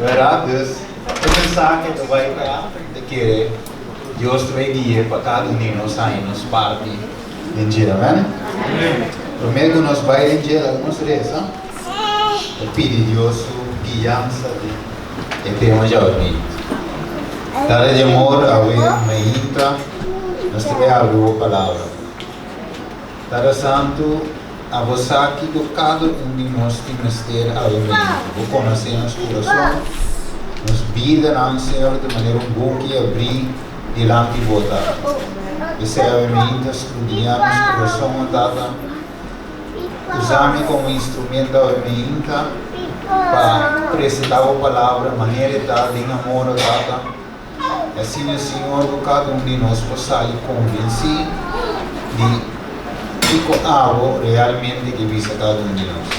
Verdad? Dus e mensahe ta bai ta ta kere Dios ta bai gui'e pa kada un di nos haña nos parti den dje. Amen? Promé ku nos bai den dje laga nos resa pa pidi Dios su guiansa den e tema djawe. Tata di amor, awe mainta nos ta bai habri bo palabra. Tata Santu, abo sa kiko kada un di nos tin mester awe mainta. Bo konosé nos kurason, nos bidanan, Señor, ta manera un buki abrí dilanti bo, Tata. P'esei awe mainta skrudiñá nos kurason, o Tata. Usa mi komo instrumento awe mainta pa presentá bo palabra manera e ta den amor, o Tata. I asina, Señor, ku kada un di nos por sali konvensí di kiko abo realmente ke bisa kada un di nos.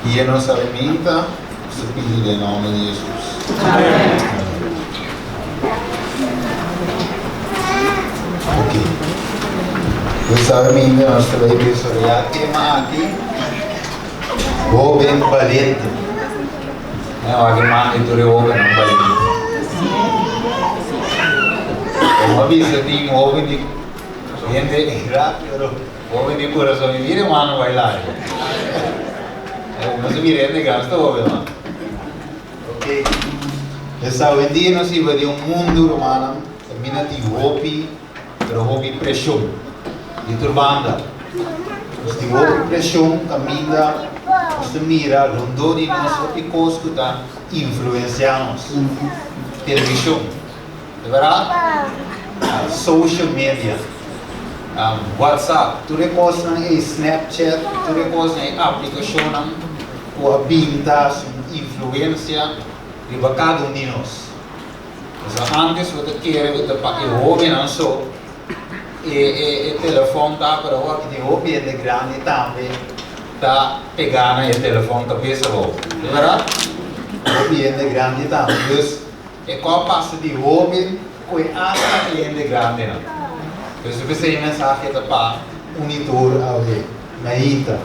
Guia nos awe mainta, nos ta pidi den nòmber di Hesus. Amèn. Ok. Pues awe mainta nos ta bai desaroyá tema aki, Hóben Balente. E wak e man di tur e hobennan balente. Como a bisa tin hoben di hende edad pero hoben di corazon y mira e mannan bai larga. No se mira hende grandi ta hoben man. Ok. Pues awendia nos hiba den un mundo rumannan caminda tin hopi pero hopi presion di tur banda. Nos tin hopi presion caminda nos ta mira rondó di nos hopi cos cu ta influencia nos. Television, de berdad? Social media, WhatsApp, tur e cosnan ey, Snapchat, tur e cosnan ey, aplicacionnan cu a bin ta su influencia riba cada un di nos. Pasobra antes bo ta kere ku ta pa e hobennan so e e telefòn ta, pero awor ki tin hopi hende grandi tambe ta pegá na e telefòn kabes abou. Ta bèrdat? Hopi hende grandi tambe. Dus e kò pasa di hoben ku e asta e hende grandinan. Dus p'esei e mensahe ta pa uni tur awe mainta.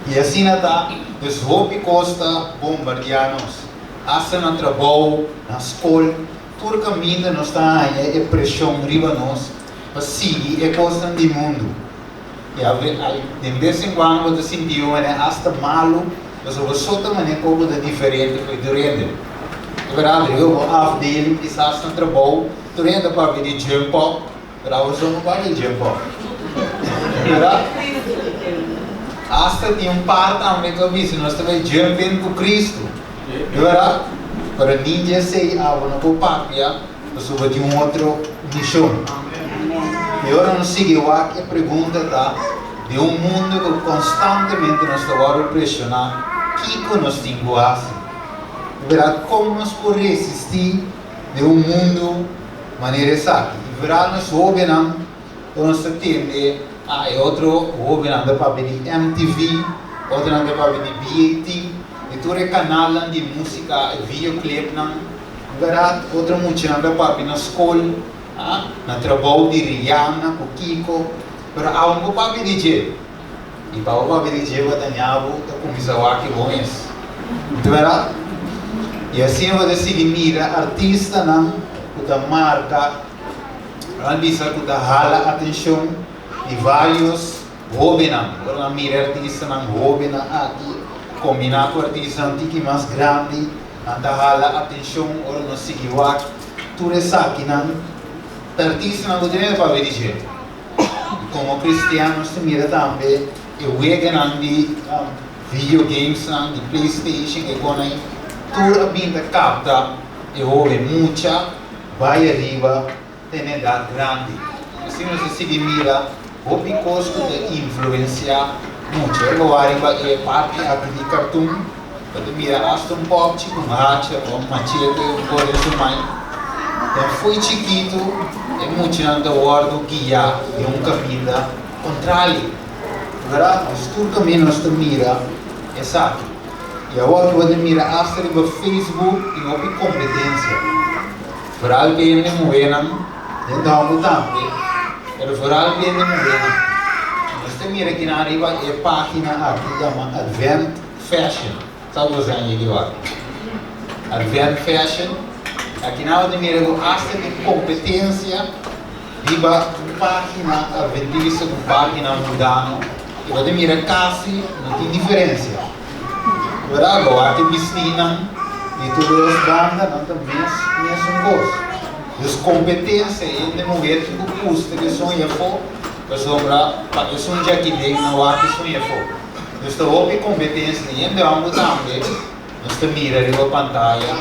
I asina ta, dus hopi kos ta bombardiá nos. Asta na trabou, na skol, tur kaminda nos ta haña e preshon riba nos pa sigui e kosnan di mundu. I den bes en kuando bo ta sinti un manera asta malu pasobra bo so ta manera ku bo ta diferente for di tur hende. Ta berdad, riba bo afdeling kisas na trabou tur hende ta papia di jump up, Pero abo so no papia di jump up. Berdad? Asta tin un par tambe ku a bisa nos ta bai jump in ku Cristo. Berdad? Pero ni dje esei abo no por papia pasobra tin un otro mishon. I ora nos sigui wak e pregunta ta, den un mundu ku konstantemente nos ta wòrdu preshoná, kiko nos tin ku hasi? Berdad? Kon nos por resistí den un mundu manera esaki. I vooral nos hobennan ku nos ta tende a e otro hobennan ta papia di MTV, otronan ta papia di BET, di tur e kanalnan di musika, e videoclipnan. Bèrdat otro muchanan ta papia na skol, na trabou di Rihanna ku kiko, pero awe no por papia di dje. I pa bo papia di dje bo ta ña bo ta kuminsá wak bo mes. Ta bèrdat? I asina bo ta sigui mira artistanan ku ta marka, nan bisa ku ta hala atenshon di vários hóbennan. Ora nan mira e artistanan hóbennan aki kombiná ku artistanan tiki mas grandi, nan ta hala atenshon. Ora nos sigui wak tur esakinan, ta artistanan ku ta papia di dje. Komo kristian nos ta mira tambe e weganan di video gamesnan, di playstation e kon ei tur a bin ta kapta e hoben mucha bai ariba te na edat grandi. Asina nos ta sigui mira hopi kos ku ta influensia mucha. Ora bo wak riba e parti aki di kartun bo ta mira asta un pòpchi ku un hacha o un machete un kos den su man. Den fo'i chikitu e muchanan ta wòrdu guiá den un kaminda kontrali. Bèrdat? Nos tur kaminda nos ta mira esaki. I awor ku bo ta mira asta riba Facebook tin hopi kompetensia. Foral pa hende muhénan, hende hòmber tambe, pero foral pa hende muhénan. Nos ta mira kinan riba e página aki yama Advent Fashion. Sa bo sa yegi wak? Advent Fashion. Aki nan bo ta mira ku asta tin kompetensia riba un página adventista ku un página mundano i bo ta mira kasi no tin diferensia. Bèrdat? Bo wak e bistinan di tur dos banda nan ta mes mesun kos. Dus kompetensia hende muher tin ku gusta di esun i afó pasobra pa esun djaki den nan wak esun i afó. Dus ta hopi kompetensia di hende hòmber tambe. Nos ta mira riba pantaya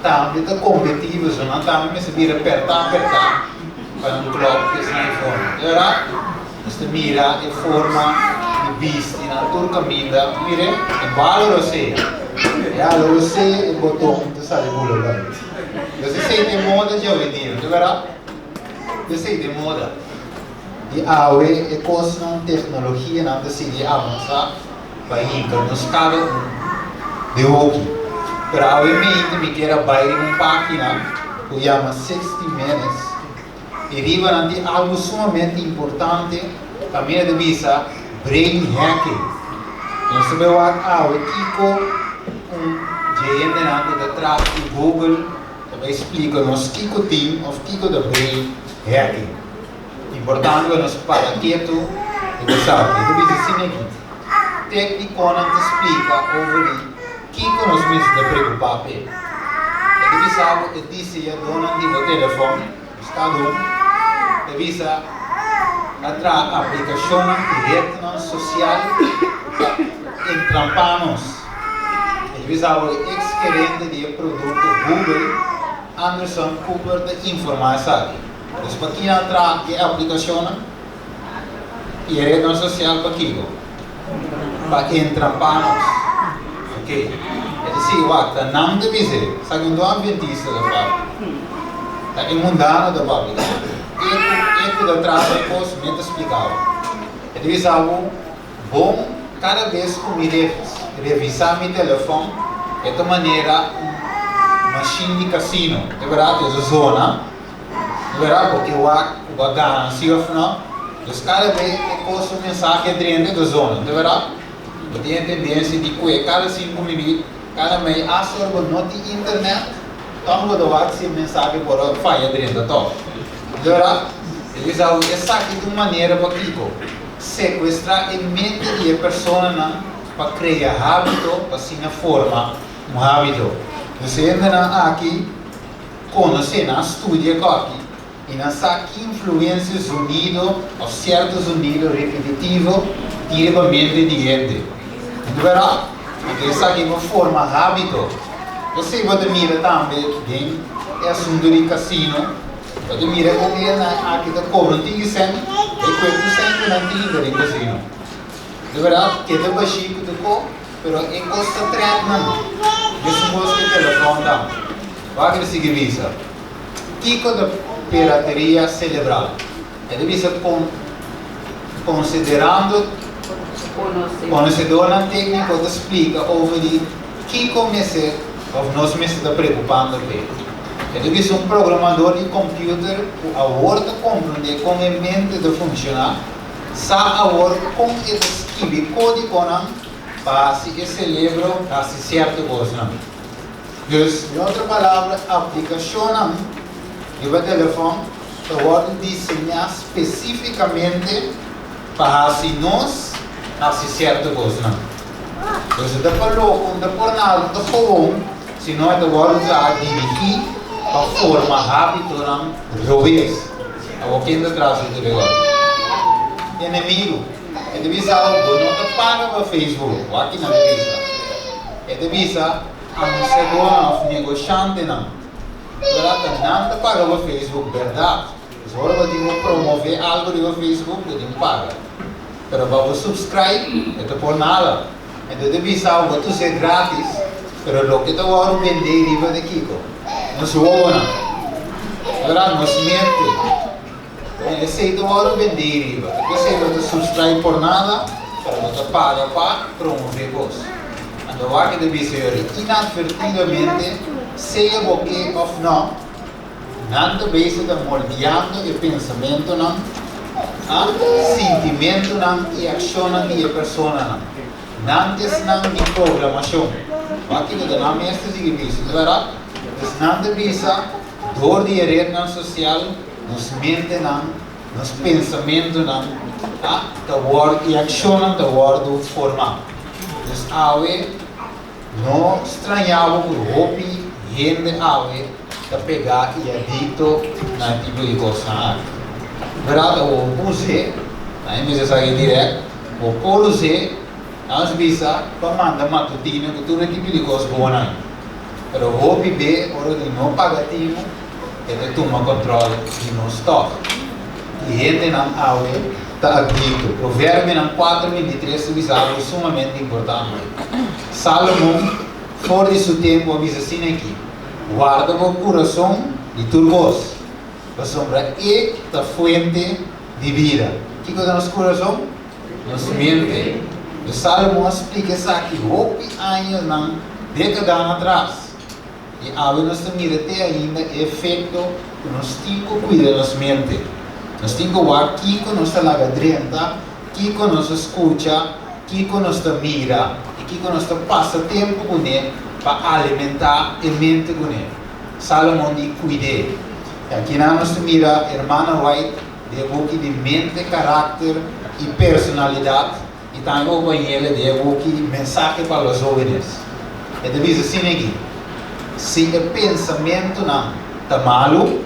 tambe ta kompetí pasobra nan tambe mester bira pertá pertá pa nan klòp ku esnan e forma. Di bèrdat? Nos ta mira e forma di bisti nan tur kaminda. Mire, e bala rosea. E hala rosea e boton ta sali bula bai. Nos esei ta e moda dje awendia, no ta bèrdat? Esei ta e moda. Di awe e kosnan, teknologianan ta sigui avansá. Pa hinka nos kada un den hoki. Pero awe mente mi kier a bai riba un pagina ku yama 60 Minutes i riba nan tin algu sumamente importante kaminda ta bisa brain hacking. Nos ta bai wak awe kiko un dje hendenan ku ta tras di Google ta bai splika nos kiko tin òf kiko ta brain hacking. Importante pa nos para ketu riba esaki. E ta bisa asina aki, Téknikonan ta splika over di kiko nos mester ta preokupá p'e. E ta bisa bo e diseñadónan di bo telefòn, nos kada un, ta bisa a traha aplikashonnan i retnan sosial pa entrampá nos. E ta bisa bo e eks-gerente di e produkto Google, Anderson Cooper ta informá esaki. Pues pa kina a traha e aplikashonnan i e retnan sosial pa kiko? Pa entrampá nos. Ok. E ta sigui wak, ta nan ta bis'é, sa ku un don adventista ta papia. Ta e mundano ta papia. E ku e ku ta traha e kos mi ta splika bo. E ta bisa bo, bon kada bes ku mi revisá mi telefòn e ta manera un mashin di kasino. E bèrdat, e ta zona. Wera bo ke wak ku bo a gana si of no. Dus kada be e kos un mensahe drenta e zona, no ta wera? Bo tin e tendensia di kue kada sinku minüt, kada mei asta ora bo no tin internet, tòg bo ta wak si e mensahe por a faya drenta tòg. No ta wera? E bisa bo esaki ta un manera pa kiko? Sekuestrá e mente di e personanan pa krea hábito pa asina forma un hábito. Dus e hendenan aki. Konosé, nan a studia kòki i nan sa ki influensia zonido òf sierto zonido repetitivo tin riba mente di hende. No ta bèrdat? Anto esaki por forma hábito. P'esei bo ta mira tambe den e asuntu di kasino, bo ta mira kon e nan aki ta kobra un tiki sèn, e kue tur sèn ku nan tin ta den kasino. No ta bèrdat? Keda bashí ku ta ko, pero e kos ta trèk nan. Mesun kos ku e telefòn tambe. Wak ta sigui bisa, Kiko ta pirateria selebral? E ta bisa kon konsiderando konosedornan tékniko ta splika over di kiko mester òf nos mester ta preokupando p'e. E ta bisa un programador di kòmpiuter ku awor ta komprondé kon e mente ta funshoná, sa awor kon e ta skibi kódigonan pa hasi e selebro hasi sierto kosnan. Dus, den otro palabra, aplikashonnan riba telefòn ta wòrdu diseñá spesífikamente pa hasi nos hasi sierto kosnan. Dus no ta pa loko, no ta por nada, no ta gewoon, sino e ta wòrdu traha dirigí pa forma hábitonan robes. Awor ken ta tras di tur e kos? Enemigu. E ta bisa bo, bo no ta paga pa Facebook. Wak kinan ta bisa. E ta bisa. Anunsiadónan òf negoshantenan bèrdat ta nan ta paga pa Facebook bèrdat. Pues ora bo tin ku promové algu riba Facebook bo tin ku paga. Pero pa bo subscribe e ta por nada. Enton ta bisa bo bo ta us'é gratis pero loke ta wòrdu bendé riba ta kiko? Nos wowonan. Bèrdat nos mente. Esei ta wòrdu bendé riba. Ta p'esei bo ta subscribe por nada, pero bo ta paga pa promové bos. Anto wak e ta bisa yori, inadvertidamente, sea bo ke òf nò, nan ta bezig ta moldeando e pensamentonan, sintimentonan i akshonnan di e personanan. Nan ta esnan di programashon. Wak kiko ta nan mes ta sigui bisa, no bèrdat? Dus nan ta bisa dor di e retnan sosial nos mentenan, nos pensamentunan a ta wòrdu i akshonnan ta wòrdu formá. Dus awe no strañá bo ku hopi hende awe ta pegá i adikto na e tipo di kosnan aki. Bèrdat? Awor bo us'é, nan e bisa esaki dirèkt, bo por us'é. Nos bisa pa manda matutino ku tur e tipo di kos bonan. Pero hopi be ora di no paga tinu e ta tuma kontrol di nos tòg. I hendenan awe ta adikto. Proverbionan kuater 23 ta bisa algu sumamente importante. Salomon for di su tempu a bisa asina aki, Warda bo kurason di tur kos, pasobra e ta fuente di bida. Kiko ta nos kurason? Nos mente. E Salomon a splika esaki hopi añanan, dékadanan atras. I awe nos ta mira te ainda e efekto ku nos tin ku kuida nos mente. Nos tin ku wak kiko nos ta laga drenta, kiko nos ta skucha, kiko nos ta mira i kiko nos ta pasa tempu kuné pa alimentá e mente kuné. Salomon di kuid'é. I akinan nos ta mira Hermana White. Di e buki di Mente, Karakter i Personalidat i tambe bo por yele di e buki Mensahe pa los Jóvenes. E ta bisa asina aki, Si e pensamentunan ta malu,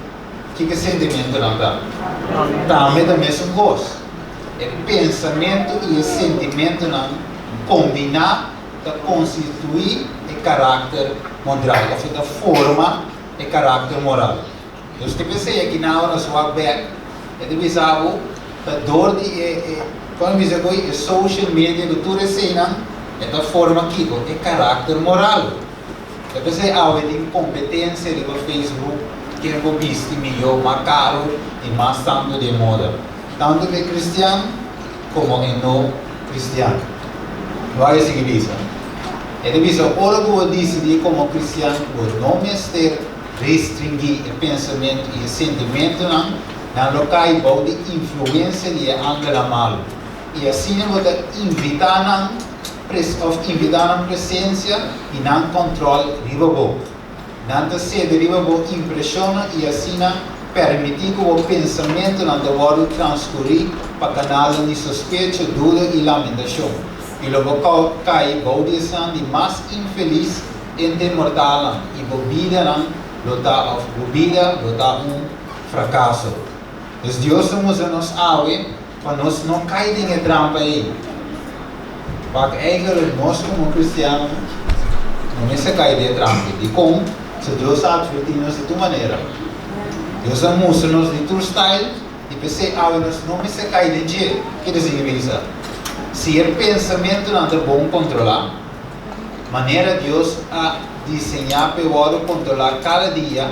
kiko e sentimentunan ta? Tambe ta mesun kos. E pensamentu i e sentimentunan kombiná ta konstituí e karakter moral òf e ta forma e karakter moral. Nos ta pens'é aki na ora nos wak bek, e ta bisa bo ta dor di e e kon bisa ku e social media ku tur eseinan e ta forma kiko? E karakter moral. Ta pens'é awe tin kompetensia riba Facebook ken por bisti mihó, mas karu i mas tantu den moda. Tantu e kristian komo e no kristian. Wak e sigui bisa. E ta bisa ora ku bo disidí komo kristian ku bo no mester Restringí e pensamentu i e sentimentunan, nan lo kai bou di influensia di e angelnan malu. I asina bo ta invitá nan òf invitá nan presensia i nan kòntròl riba bo. Nan ta sede riba bo impreshonnan i asina permití ku bo pensamentunan ta wòrdu transkurí pa kanalnan di sospecho, duda i lamentashon, i lo bo kai bou di esnan di mas infelis Entre mortalnan i bo bidanan lo ta òf bo bida lo ta un frakaso. Dus Dios ta mustra nos awe pa nos no kai den e trampa ei. Wak eigenlijk nos komo kristiano no mester kai den e trampa ei. Dikon? Pasobra Dios a atvertí nos di tur manera. Dios a mustra nos di tur style i p'esei awe nos no mester kai den dje. Ke ta significa? Si e pensamentunan ta bon kontrolá, Manera Dios a diseñá p'e wòrdu kontrolá kada dia,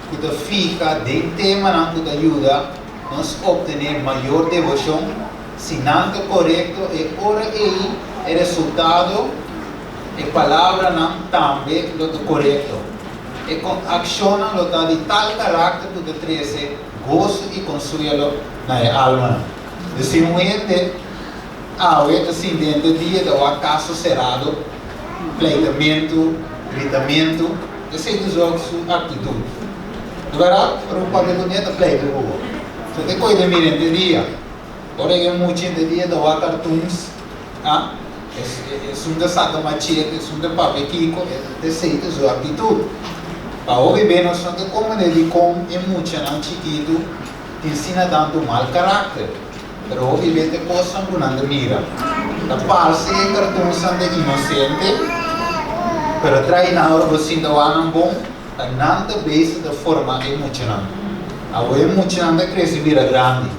ku ta fiha den temanan ku ta yuda nos optené mayor deboshon, si nan ta korekto e ora ei e resultado, e palabranan tambe lo ta korekto. E akshonnan lo ta di tal karakter ku ta trese goso i konsuelo na e almanan. Dus si un hende. Awe ta sinti henter dia ta wak kaso serado, pleitamentu, gritamentu, esei ta zorg su aktitut. Di bèrdat, ora bo papia kuné ta pleita ku bo. So te koe ta mira henter dia. Ora e mucha henter dia ta wak cartoons, ah, esun ta saka machete, esun ta papia kiko, esei ta su aktitut. Pa hopi be nos no ta komprende dikon e muchanan chikitu tin asina tantu mal karakter. Pero hopi bes e kosnan ku nan ta mira ta parse e kartunsnan ta inosente, pero trai nan ora bo sinta wak nan bon, ta nan ta bezig ta forma e muchanan. Awor e muchanan ta krese bira grandi,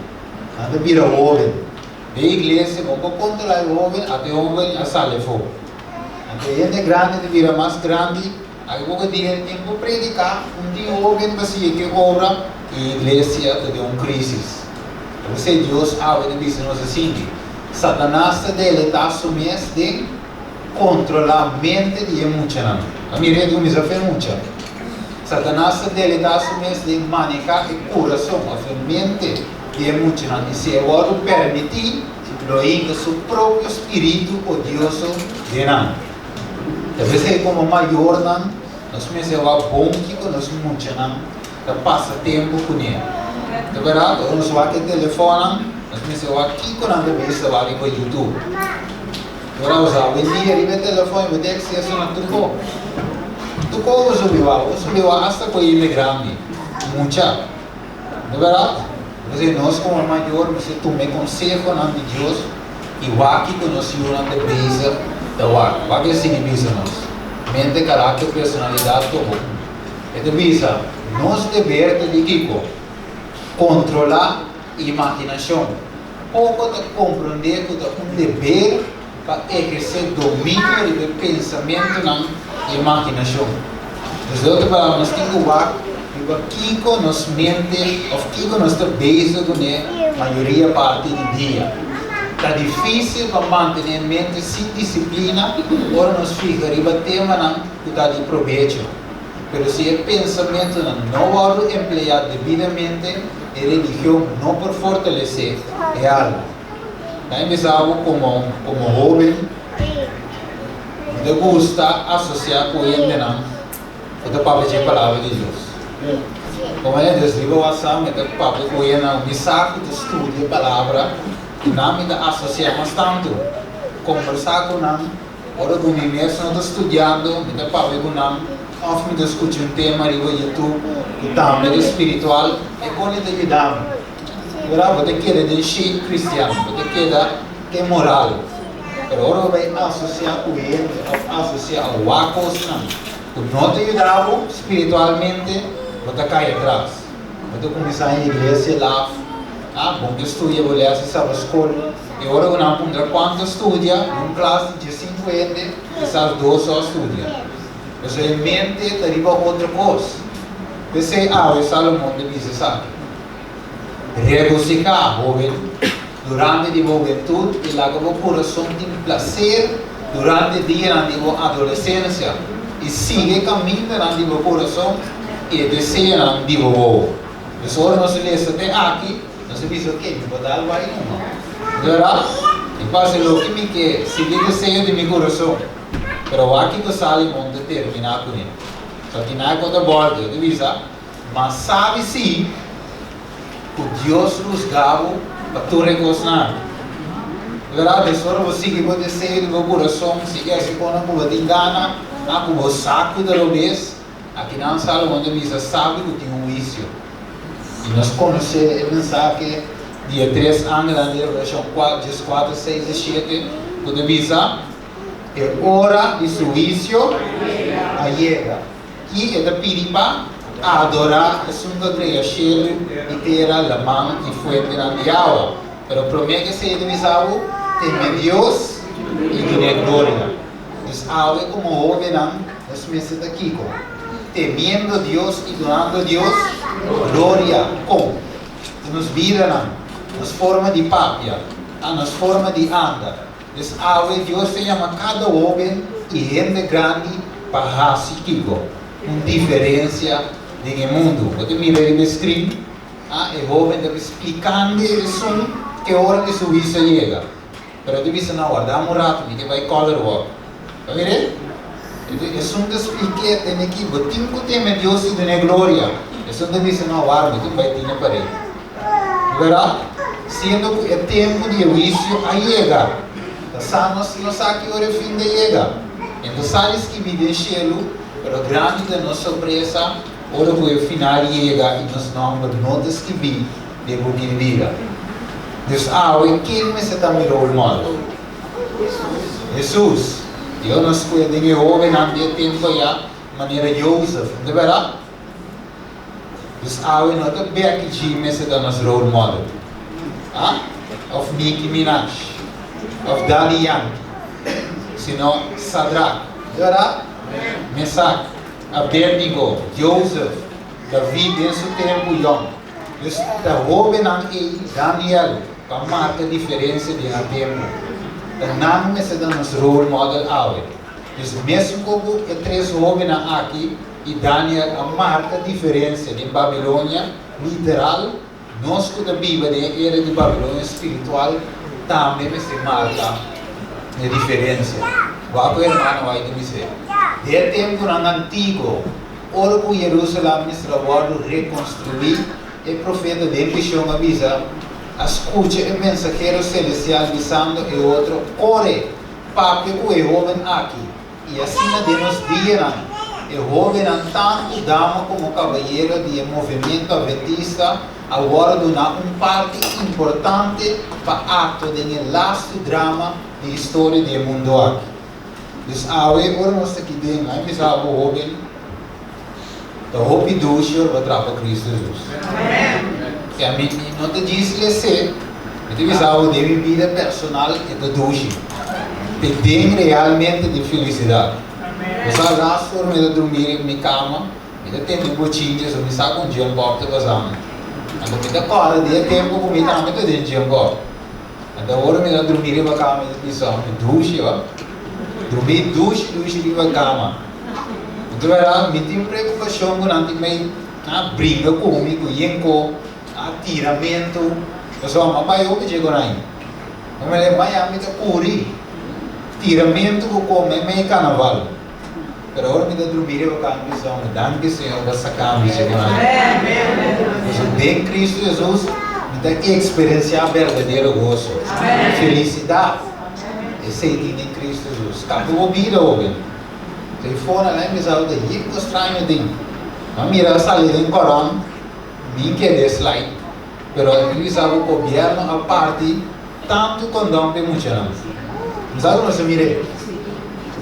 nan ta bira hoben. Den iglesia bo por kontrola e hoben ata e hoben a sali afó. Anto e hende grandi ta bira mas grandi, aki poko dia tin ku prediká un tin hoben pa sigui ke obra i iglesia ta den un krisis. P'esei Dios awe ta bisa nos asinti, Satanas ta deletá su mes den kontrolá mente di e muchanan. A mira e ta kuminsá fe mucha. Satanas ta deletá su mes den manehá e kurason òf e mente di e muchanan i si e wòrdu permití, lo hinka su propio spiritu odioso den nan. Ta p'esei komo mayornan nos mester wak bon kiko nos muchanan ta pasa tempu kuné. Ta bèrdat, ora nos wak e telefònnan, nos mester wak kiko nan ta bisa wak riba YouTube. Ora bo sa, awendia riba e telefòn bo tin akseso na tur kos. Tur kos bo subi wak, bo subi wak asta ku hende grandi, mucha. Ta bèrdat? P'esei nos komo mayor mester tuma e konsehonan di Dios i wak kiko nos yunan ta bezig ta wak. Wak e sigui bisa nos, Mente, karakter, personalidat komo un. E ta bisa, Nos deber ta di kiko? Kontrolá imaginashon. Poko ta komprondé ku ta un deber pa ehersé dominio riba e pensamentunan i e makinashon. Dus de otro palabra, nos tin ku wak riba kiko nos mente òf kiko nos ta bezig kuné mayoria parti di dia. Ta difísil pa mantené mente sin disiplina ora nos fiha riba temanan ku ta di probecho. Pero si e pensamentunan no wòrdu empleá debidamente, e religion no por fortalesé e alma. Ta bisa bo komo komo hóben, mi ta gusta asosiá ku hendenan ku ta papia dje Palabra di Dios. Komo hende Dios riba WhatsApp mi ta papia ku hendenan ku mi sa ku ta studia e Palabra i nan mi ta asosiá mas tantu. Kombersá ku nan ora ku mi mes no ta studiando, mi ta papia ku nan òf mi ta skucha un tema riba YouTube ku tambe ta spiritual, e kon e ta yuda mi. Ora bo ta keda den shape cristian, bo ta keda te moral. Pero ora bo bai asocia cu hende of asocia a wak cosnan cu no ta yuda bo spiritualmente, bo ta cay atras. Bo ta cuminsa haña iglesia laf, ah, bon ke studia, bo les di saba scol. E ora cu nan puntra cuanto studia, den un klas di diescinco hende, kisas dos so a studia. Pasobra e mente ta riba otro cos. P'esey awe Salomon ta bisa esaki. Regosihá, hóben, durante di bo hubentut i laga bo kurason tin plaser durante dianan di bo adolesensia, i sigui e kamindanan di bo kurason i e deseonan di bo wowo. Pues ora nos lesa te aki, nos a bisa, Oke, mi por dal bai numa. Bèrdat? Mi por hasi loke mi ke, sigui e deseo di mi kurason. Pero wak kiko Salomon ta terminá kuné. So kina e kos ta bòlta, e ta bisa, Ma sabi si ku Dios husga bo pa tur e kosnan. Bèrdat? Des ora bo sigui bo deseo di bo kurason, sigui hasi konan ku bo tin gana, a ku bo sa ku ta robes, akinan Salomon ta bisa, sabi ku tin un huisio. I nos konosé e mensahe di e tres angelnan di Revelashon 4, 6 i 7 ku ta bisa, E ora di su huisio a yega. I e ta pidi pa adorá esun ku a krea shelu i tera, laman i fuentenan di awa. Pero promé ku esei ta bisa bo, teme Dios i dun'é gloria. Dus awe komo hóbennan nos mester ta kiko? Temiendo Dios i dunando Dios gloria. Kon? Den nos bidanan, nos forma di papia, a nos forma di anda. Dus awe Dios ta yama kada hoben i hende grandi pa hasi kiko? Un diferensia den e mundu. Bo ta mira riba e screen, a e hoben ta splikando esun ke ora di su huisio a yega. Pero e ta bisa, No, wardam un ratu, mi ke bai color walk. Ta mira e? Esun ta splik'é, Tene aki, bo tin ku teme Dios i dun'é gloria. Esun ta bisa, No, warda, mi tin bai tine parei. Berdad? Siendo cu e tempo di e huicio a yega, ta sa nos no sa ki ora e fin ta yega. E no sa di skibi den shelu, pero grandi ta nos sorpresa ora cu e final yega y nos nomber no ta skibi den e buki di bida. Dus awe, ken mester ta mi role model? Jesus. Dios nos scohe den e hobennan di e tempo aya manera Joseph, no ta berdad? Dus awe no ta Becky G mester ta nos role model. Ah? Of Nicki Minaj. Of Daddy Yankee. Sino Sadrach. Di berdad? Mesak, Abednego, Joseph, David den su tempu yong. Dus ta hobennan ei, Daniel, pa marka diferensia den nan tempu. Ta nan mester ta nos role model awe. Dus mesun ku e tres hobennan aki i Daniel a marka diferensia den Babilonia literal, nos ku ta biba den e era di Babilonia spiritual tambe mester marka e diferensia. Wak ku hermano White ta bis'é, Den e tempunan antiguo, ora ku Jerusalem mester a wòrdu rekonstruí, e profeta den vishon a bisa, A skucha e mensahero selestial bisando e otro, Kore, papia ku e hóben aki. I asina den nos dianan, e hóbennan tantu dama komo kabayero di e movementu Adventista a wòrdu duná un parti importante pa aktua den e lastu drama di historia di e mundu aki. Dus awe ora nos ta aki den, ai mester abo hóben, ta hopi dushi ora bo traha pa Kristu Hesus. I ami no ta djis les'é, mi ta bisa abo den mi bida personal e ta dushi. Te den realmente tin felisidat. Bo sa ras ora mi ta drumí riba mi kama, mi ta tende bochincha so mi sa ku un jump up ta pasando. Anto mi ta kòrda di e tempu ku mi tambe ta den jump up. Anto ora mi ta drumí riba kama mi ta bisa, mi dushi ho. Drumí dushi dushi riba kama. Anto bèrdat mi tin preokupashon ku nan tin mei a bringa ku mi ku yenko, a tiramentu. Pasobra mi a bai hopi dje ku nan. Mi mele mañana mi ta kuri tiramentu ku kome mei karnaval. Pero ora mi ta drumí riba kama mi bisa, Danki Señor pa saka mi dje ku nan. Pasobra den Kristu Hesus mi ta eksperensiá berdadero goso, felisidat. Esei tin den Kristu Hesus. Kambia bo bida, hoben. Telefon a mi sa ta hiko straño tin. Mi a mira a sali den koran, mi kende slide, pero mi bisa ku gobierno a parti tantu kondon pa e muchanan. Mi sa ku nos a mir'é.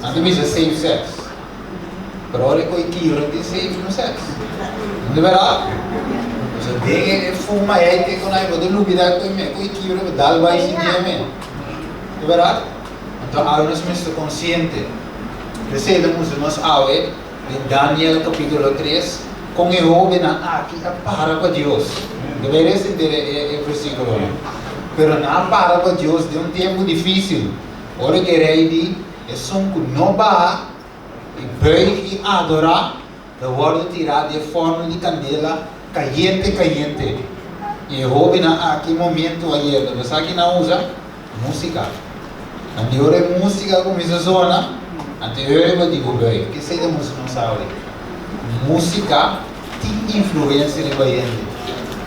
Nan ta bisa safe sex. Pero ora e koe kibra tin safe no sex. No ta berdad? Pasobra den e fuma ei te ku nan bo ta lubida ku e koe kibra bo dal bai sin dje. Ta berdad? Anto awe nos mester konsiente. P'esei ta mustra nos awe den Daniel kapítulo tres kon e hóbennan aki a para pa Dios. Bo ta bai resentí e versíkulonan. Pero nan a para pa Dios den un tempu difísil, ora ku e rei di, Esun ku no baha i buig i adorá ta wòrdu tirá den e fòrnu di kandela kayente kayente. I e hóbennan aki momentu a yega. Bo sa ki nan usa? Músika. Nan di ora e músika kuminsá zona, anto e ora bo di bo buig. Esei ta mustra nos awe. Músika tin influensia riba hende.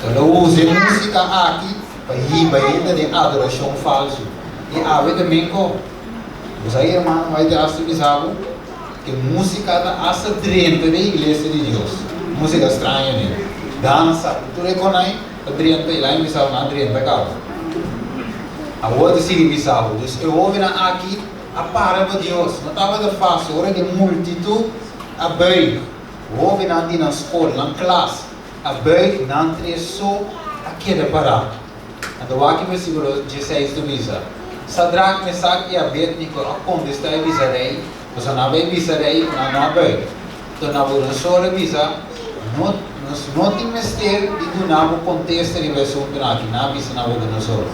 Enton lo usa e músika aki pa hiba hende den adorashon falsu. I awe ta menko. Bo sa hermano bai ta hasta bisa bo ke músika ta hasta drenta den iglesia di Dios. Músika straño ne. Dansa ku tur e konai ta drenta i lain bisa bo nan a drenta kaba. Awor ta sigui bisa bo. Dus e hobennan aki a para pa Dios. No tabata fásil ora ke multitut a buig. Hobennan di nan skol, nan klas a buig, nan tres so a keda pará. Anto wak e versíkulo dieseis ta bisa, Sadrak, Mesak i Abednego a kontestá i bisa rei, pasobra nan a bai bisa rei ku nan no a buig. Anto Nabucodonosor a bisa, No, nos no tin mester di duna bo kontesta riba e asuntunan aki. Nan a bisa Nabucodonosor,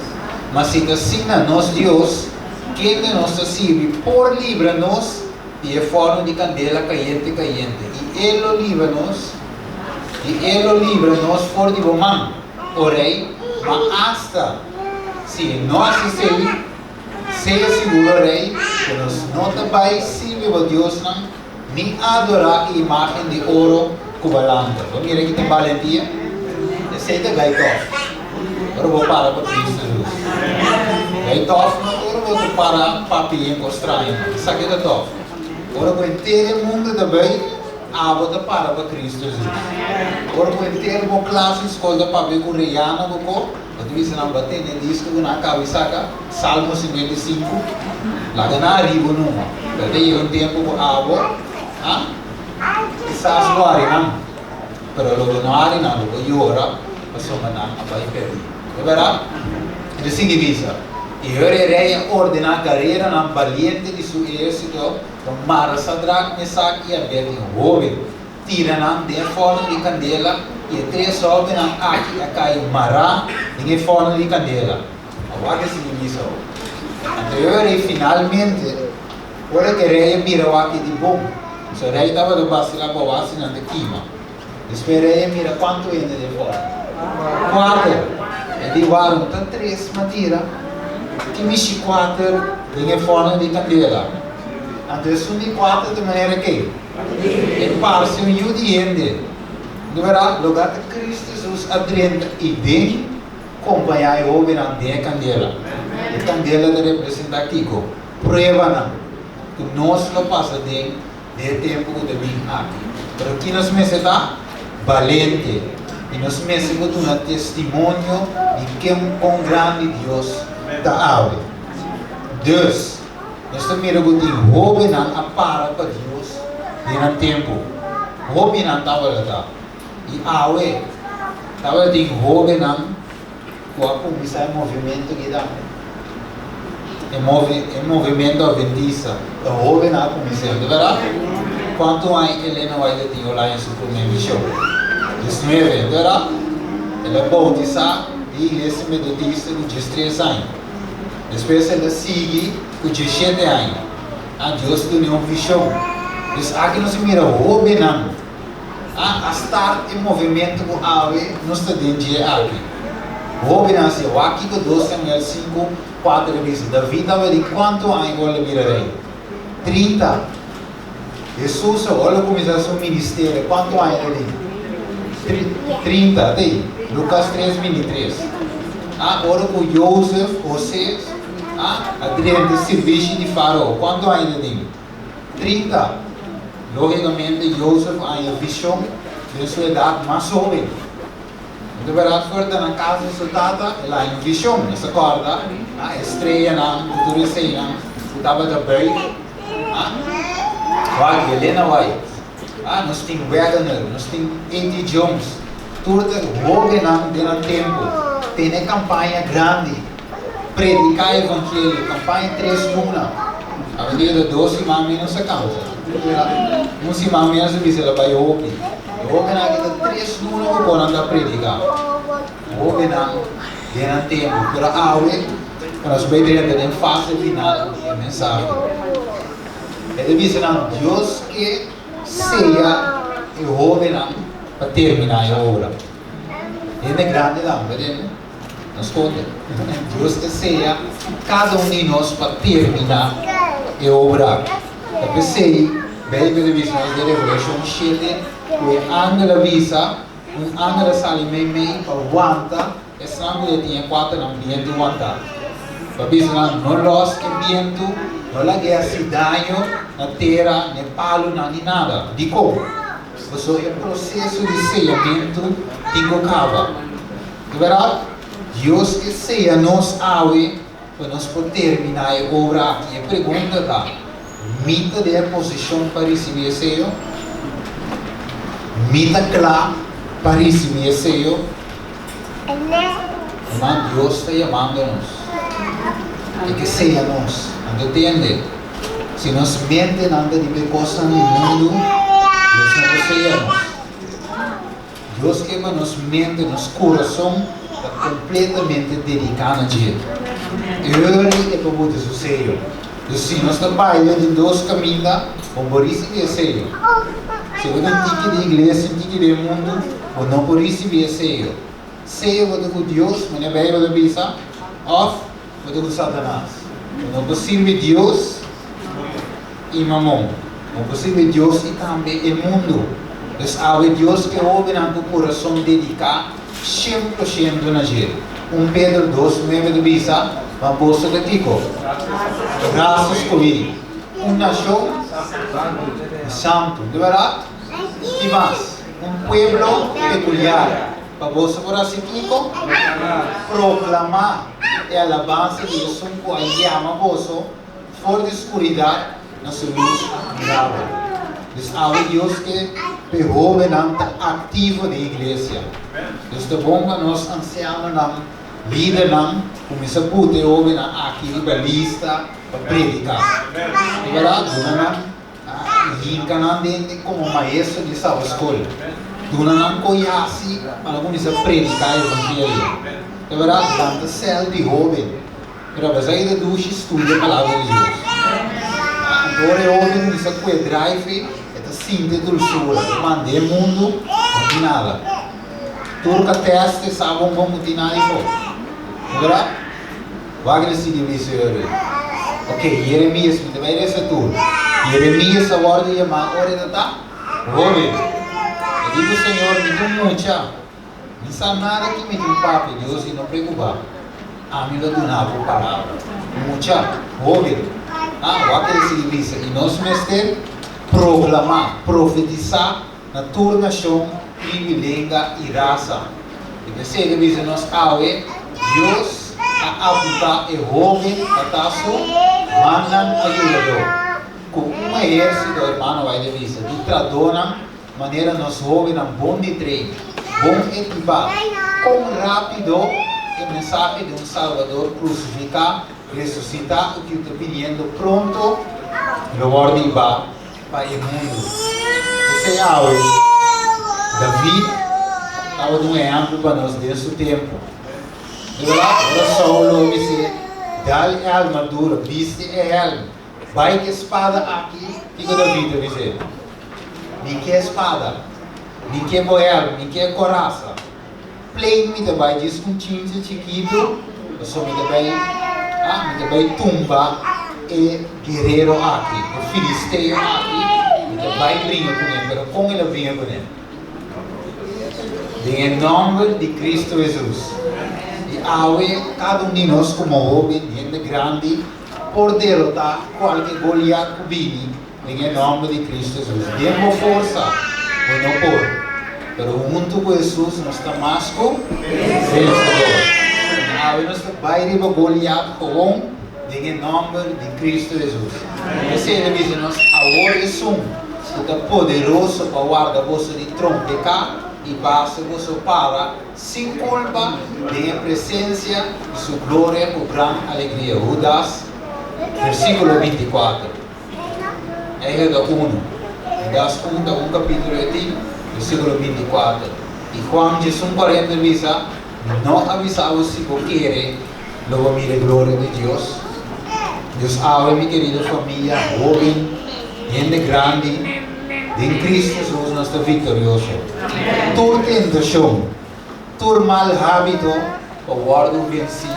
Ma si ta asina, nos Dios, kende nos ta sirbi, por libra nos di e fòrnu di kandela kayente kayente, i e lo libra nos, i e lo libra nos for di bo man. O rei, ma asta si e no hasi esei, sea sigur, o rei, ku nos no ta bai sirbi bo diosnan ni adorá e imágen di oro ku bo a lanta. Bo mira ki tin balentia? Esei ta gai tòf ora bo para pa Cristo Jesus. Gai tòf no ta ora bo ta para papia en kos straño, no. Esaki ta tòf. Ora ku henter e mundu ta bai. Abo ta para pa Cristo Jesus. Ora cu henter bo klas di scol ta papia cu reyano bo ko, bo ta bisa nan, Bo a tende e disco cu nan a caba di saca, Salmo 55? Laga nan ariba numa. Pero ta yega un tempo cu abo, ah, kisas lo hari nan, pero lo bo no hari nan, lo bo yora pasobra nan a bay perdi. Ta berdad? E ta sigui bisa, I ora e rey a ordena gareranan baliente di su ehercito, Ta mara Sadrak, Mesak i Abednego hoben, tira nan den e fòrnu di kandela, i e tres hòbennan aki a kai mará den e fòrnu di kandela. Awor ke sigui bisa bo. Anto e rei finalmente, ora ku e rei a mira wak e di bon, pasobra e rei tabata basilá pa wak si nan ta kima. Despues e rei a mira kuantu hende den e fòrnu? Kuater. E di, Wak, no ta tres ma tira? Ki mishi kuater den e fòrnu di kandela? Anto esun di kuater ta manera ke? E parse un yu di hende. Di bèrdat, loga ta Kristu Hesus a drenta i den kompañá e hóbennan den e kandela. E kandela ta representá kiko? Pruebanan ku nos lo pasa den den e tempu ku ta bin aki. Pero ki nos mester ta? Balente. I nos mester por duna testimonio di ken kon grandi Dios ta awe. Dus, nos ta mira ku tin hóbennan a para pa Dios den nan tempu. Hóbennan tabata ta. I awe, tabata tin hóbennan ku a kuminsá e movimentu aki tambe. E movi, e movimentu adventista, e hóbennan a kumins'é, no ta bèrdat? Kuantu aña Elena White a tin ora haña su promé vishon? Diesnuebe, no ta bèrdat? El a boutisá den iglesia metodista ku diestres aña. Despues el a sigui ku diesshete aña. A Dios dun'é un vishon. Dus aki nos a mira hóbennan. A a start e movementu ku awe nos ta den dje aki. Hóbennan a siña, wak kiko dos Samuel sinku, kuater a bisa. David tabata di kuantu aña ora el a bira rei? 30. Hesus ora el a kuminsá su ministerio, kuantu aña el a tin? 30, ta ei. Lukas tres, 23. A ora ku Josef, Hosé, a a drenta sirbishi di Fárao, kuantu aña el a tin? 30. Lógikamente, Josef a haña vishon den su edat mas hóben. No ta bèrdat for ta na kas di su tata el a haña un vishon. Nos ta kòrda e streanan ku tur eseinan ku tabata buig. Wak, Elena White, nos tin Waggoner, nos tin A.T. Jones. Tur ta hóbennan den nan tempu tene kampaña grandi. Prediká evangelio, kampaña tres luna. Awendia ta dos siman ménos a kansa. Un siman ménos a bisa el a bai hopi. E hóbennan aki ta tres luna ku bo nan ta prediká. Hóbennan den nan tempu. Pero awe ku nos bai drenta den fase final di e mensahe. E ta bisa nan Dios ke seya e hóbennan pa terminá e obra. Hende grandi tambe den. Nos konta. Dios ta sea kada un di nos pa terminá e obra. Ta p'esei Beibel ta bisa nos den Revelashon shete ku e angel a bisa, Un angel a sali meimei pa wanta esnan ku ya tin e kuaternan bientu wantá. Pa bisa nan, No lòs e bientu, no lag'é hasi daño na tera, n'e palunan ni nada. Dikon? Pasobra e proseso di seyamentu tin ku kaba. Di bèrdat, Dios ke seya nos awe pa nos por terminá e obra aki. E pregunta ta, Mi ta den e posishon pa risibí e seyo? Mi ta kla pa risibí e seyo? Ruman, Dios ta yamando nos. E ke seya nos. Anto tende, si nos mentenan ta riba e kosnan di mundu, Dios no por seya nos. Dios ke pa nos mente, nos kurason ta kompletamente dediká na dje. E ora ei e por buta su seyo. Dus si nos ta baila den dos kaminda, bo por risibí e seyo. Si bo ta un tiki di iglesia, un tiki di e mundu, bo no por risibí e seyo. Seyo bo ta ku Dios, manera Beibel ta bisa, òf bo ta ku Satanas. Bo no por sirbi Dios i mamon. Bo por sirbi Dios i tambe e mundu. Dus awe Dios ke hóbennan ku kurason dediká 100% na dje. Un Pedro 2:9 ta bisa, Ma boso ta kiko? Rasa skohí, un nashon santu. Di bèrdat? Ki mas? Un pueblo pekuliar. Pa boso por hasi kiko? Proklamá e alabansa di esun ku a yama boso for di skuridat na su lus admirabel. Dus awe Dios ke p'e hóbennan ta aktivo den iglesia. Dus ta bon pa nos ansianonan, lidernan, kuminsá buta e hóbennan aki riba lista pa prediká. Di bèrdat, duna nan Hinka nan den komo maestro di sabaskol. Duna nan kon yasi pa nan kuminsá prediká evangelio. Ta bèrdat, lanta sèl di hóben. Pero apesar di ta dushi studia Palabra di Dios. Anto ora e hóben kuminsá kue drive, e ta sinti e dulsura. E manda e mundu, no tin nada. Tur ka tèst e sa bon bon ku tin nada afó. Ta bèrdat? Wak e sigui bisa yo rei. Ok, Jeremias, mi ta bai resa tur. Jeremias a wòrdu yamá ora e ta ta hóben. E di ku Señor, Mi ta un mucha, mi sa nada ki mi tin papia. Dios di, No preokupá, ami lo duna bo palabra. Mucha, hóben, a wak e sigui bisa, i nos mester proklamá, profetisá na tur nashon, tribu, lenga i rasa. I p'esei ta bisa nos awe, Dios a apuntá e hóben pa ta su mannan ayudadó. Ku un ehérsito, hermano White a bisa, di tradónan manera nos hóbennan bon di train, bon ekipá, kon rápido e mensahe di un Salbador krusifiká, resusitá i ku ta biniendo pronto lo wòrdu hibá pa e mundu. P'esei awe, David tabata un ehèmpel pa nos den su tempu. Di bèrdat, ora Saulo a bis'é, Dal e armadura, bisti e hèlm, bai ku e spada aki, kiko David a bis'é? Mi ke spada, mi ke bo hèlm, mi ke korasa. Plain mi ta bai djis un chinchi chikitu, pasobra mi ta bai, ah, mi ta bai tumba e guerero aki, e filisteo aki, mi ta bai bringa kuné. Pero kon el a bringa kuné? Den e nòmber di Kristu Hesus. I awe kada un di nos komo hóben, hende grandi, por derotá kualke Goliat ku bini Den e nòmber di Kristu Hesus. Den bo forsa bo no por, pero huntu ku Hesus nos ta mas ku vensedor. I awe nos ta bai riba Goliat gewoon den e nòmber di Kristu Hesus. P'esei el a bisa nos, Awor esun ku ta poderoso pa warda boso di trompeká i pa hasi boso para sin kulpa den e presensia di su gloria ku gran alegria. Hudas, versíkulo 24. Éxodo unu, Das un ta un kapítulo e tin, versíkulo 24. I Juan 11:40 bisa, Mi no a bisa bo si bo kere lo bo mira e gloria di Dios? Dios awe mi kerido famia, hóben, hende grandi, den Cristo Jesus nos ta viktorioso. Tur tentashon, Tur mal hábito pa wòrdu vensí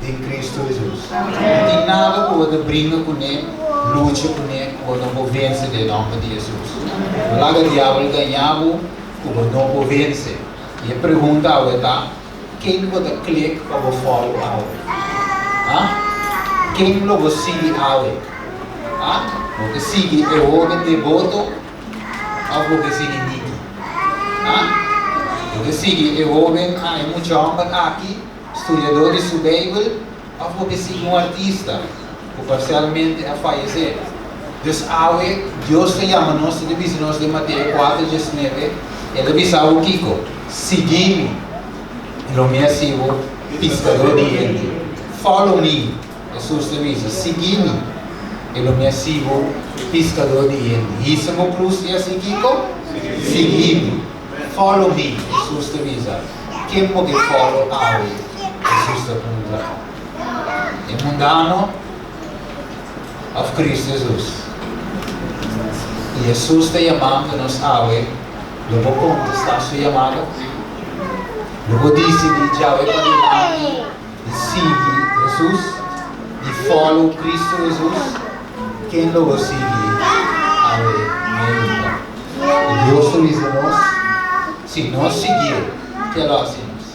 den Kristu Hesus. No tin nada ku bo ta bringa kuné, lucha kuné, ku bo no por vense den nòmber di Hesus. No laga diabel gañá bo ku bo no por vense. I e pregunta awe ta, ken bo ta klik pa bo follow awe? Ha? Ken lo bo sigui awe? Ha? Bo ta sigui e hóben deboto? Of bo ke sigui Nicky? Ha? Bo ke sigui e hoben, ah, e mucha homber aki, studiador di su Bijbel, of bo ke sigui un artista ku parsialmente a fayesé? Dus awe Dios ta yama nos i ta bisa nos den Mateo 4, 19, El ta bisa bo kiko? Sigui mi, i lo mi hasi bo piskadó di hende. Follow me. Hesus ta bisa, Sigui mi, i lo mi hasi bo piskadó di hende. Hisa bo krus i hasi kiko? Sigui mi. Follow me, Hesus ta bisa. Ken bo ke follow awe? Hesus ta puntra. E mundano òf Kristu Hesus? I Hesus ta yamando nos awe, lo bo kontestá su yamada? Lo bo disidí djawe padilanti? Di sigui Hesus, di follow Cristo Hesus, ken lo bo sigui awe mainta? I Dios ta bisa nos, si nos siguié, ke lo hasi nos?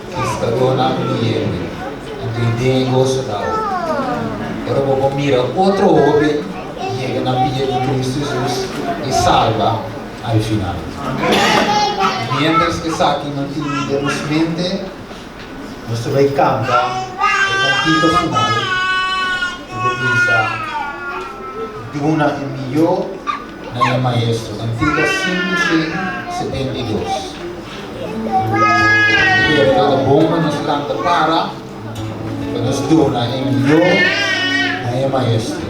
Piskadónan di hende. Anto i den e goso ta awe. Ora bo por mira otro hoben yega na pia di Cristo Hesus i salba al final. Miéntras esaki no tin den nos mente, Nos ta bai kanta e kantika final ku ta bisa, Duna e mihó na e Maestro. Kantika 572. Mi kere ta ta bon pa nos kanta para pa nos duna e mihó na e Maestro.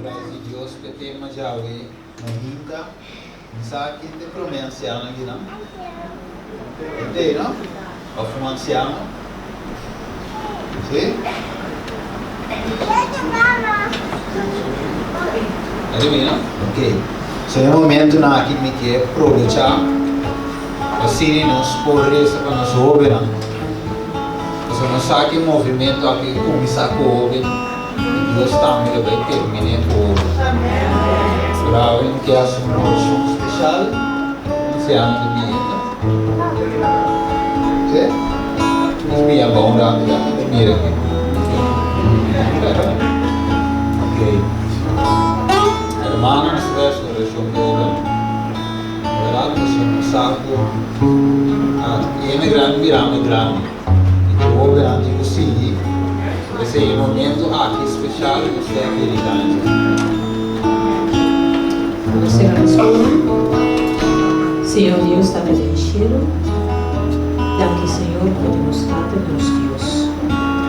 Gradisí Dios p'e tema djawe mainta. Mi sa ken ta e promé ansiano akinan. Ken ta ei, no? Òf un ansiano? Sí? Ariba no? Ok. So e momentunan aki mi ke probechá pa asina nos por resa pa nos hóbennan. Pasobra nos sa ku e movimentu aki a kuminsá ku hóben i Dios tambe lo bai terminé ku hóben. Pero awe mi ke hasi un orashon speshal pa ansiano di biñeta. Sí? Nos biña abou un rato ya, mi ta mira aki. Ok. Hermano, nos ta bai hasi orashon pa hóben. Verdad pasobra nos sa ku hende grandi mirando grandi i ku hobennan tin ku sigui esei e momento aki special nos ta dedica na dje. Nos sera nos ojo. Señor Dios Tata den cielo, danki Señor ku bo ta nos Tata i nos Dios.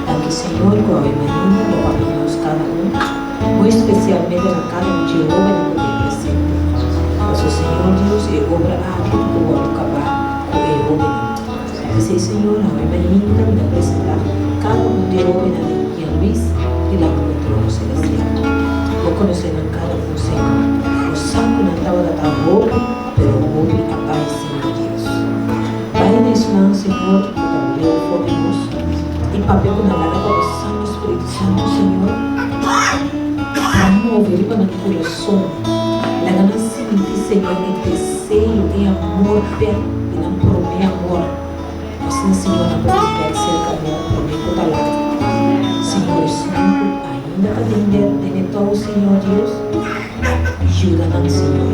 Danki Señor ku awe mainta bo papia di nos kada un. Muy especialmente na cada un dje hobennan cu ta e presente. Paso Señor Dios e obra aki ta cu wordo caba cu e hobennan. P'esey Señor awe mainta mi ta presenta cada un dje hobennan den Gian Luis dilanti bo trono celestial. Bo conoce nan cada un Señor. Bo sa cu nan tabata ta hoben pero hopi a bay Señor Dios. Bay na esnan Señor cu ta leu for di nos y papia cu nan laga pa bo Santo Spiritu Santo Señor a move riba nan kurason, laga nan sinti Señor e deseo, e amor bek di nan prome amor, asina Señor nan por bin bek serka bo prome ku ta lat. Señor esnan ku ainda ta den den e tou Señor Dios, yuda nan Señor,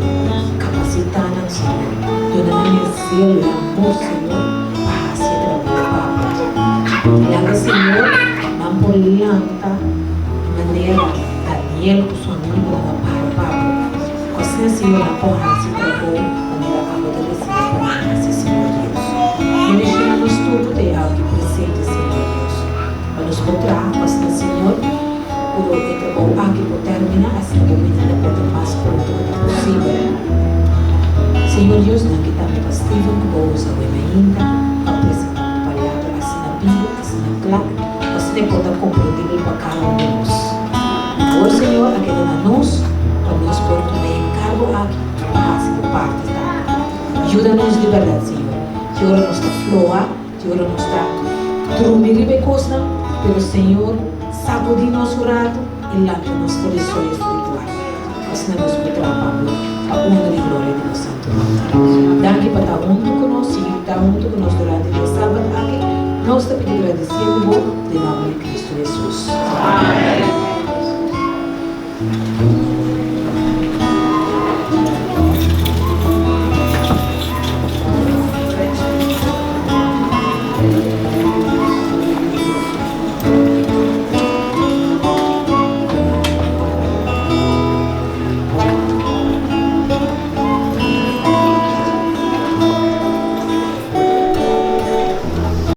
kapasita nan Señor, duna nan e zelo e amor Señor pa hasi e trabou Papa. Laga Señor nan por lanta manera Daniel ku su amigunan a para pa bo. Ku asina Señor nan por hasi trabou manera abo ta desea pa nan hasi Señor Dios. Bendiciona nos tur ku ta e aki presente Señor Dios. Pa nos por traha ku asina Señor ku e trabou aki por termina asina bo binida por ta mas pronto ku ta posibel. Señor Dios danki tambe pa Steven ku bo usa awe mainta pa presenta bo palabra asina bibu, asina kla, ku asina e por ta komprendibel pa kada un di nos. Awor Señor a keda na nos pa nos por tuma e enkargo aki pa hasi bo parti tambe. Yuda nos di bèrdat Señor, ki ora nos ta floha, ki ora nos ta drumi riba e kosnan, pero Señor sakudí nos un ratu i lanta nos for di soño spiritual, asina nos por traha pa bo pa honra i gloria di bo santu nòmber. Danki pa ta huntu ku nos, sigui ta huntu ku nos durante di e sabat aki. Nos ta pidi gradisié ku bo den nòmber di Kristu Hesus. Amen.